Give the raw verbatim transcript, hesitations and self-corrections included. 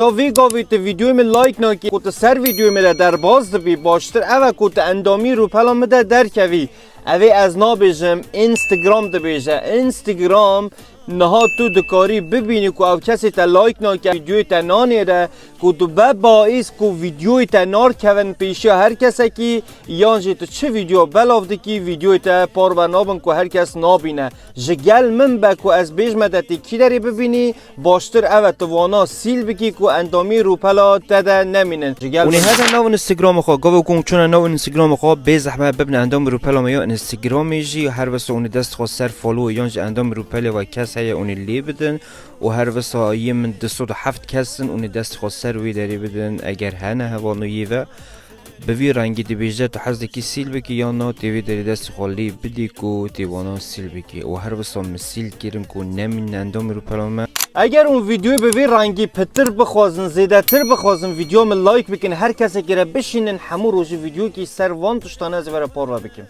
Ta vî gavî tu vîdyoyê min like nakî, ku tu ser vîdyoyê min de derbas dibî, baştir ev e ku tu endamî rûpela min de derkevî. Evê ez nabêjim, Instagram dibêje. Instagram niha tu dikarî bibînî ku ew kesê te like nake, vîdyoyê te nanêre, ku tu be baîs ku vîdyoyê te narkevin pêşiya her kesekî, yan jî tu çi vîdyo belav dikî, vîdyoyê te parve nabin ku her kes nabîne. Ji gel min be ku ez bêjme te tê kî derê bibînî, baştir ev e tu wana sîl bikî ku endamî rûpela te de nemînin. Ji gel Hûn ê min hebin nav Instagramê xwe, gava ku hûn çûne nav Instagramê xwe, bê zehmet bibin endamî rûpela me ya Instagramê jî, her wisa hûn ê dest xwe ser follow yan jî endamî rûpelê ve kes heye hûn ê lê bidin û her wisa yê min du sed û heft kes in, hûn ê dest xwe ser wê derê bidin, eger hene hevalno yê ve. Bi vî rengî dibêje tu hez dikî sîl bikî yan na, tê vê derê destê xwe lê bidî ku tê wana sîl bikî. Û her wisa min sîl kirin ku nemînin endamî rûpela me. Eger hûn vîdyoyê bi vî rengî pitir bixwazin, zêdetir bixwazin, vîdyoya min like bikin, her kesekî re bişînin, hemû rojî vîdyoyekî ser van tiştane ez ê ve re parve bikim.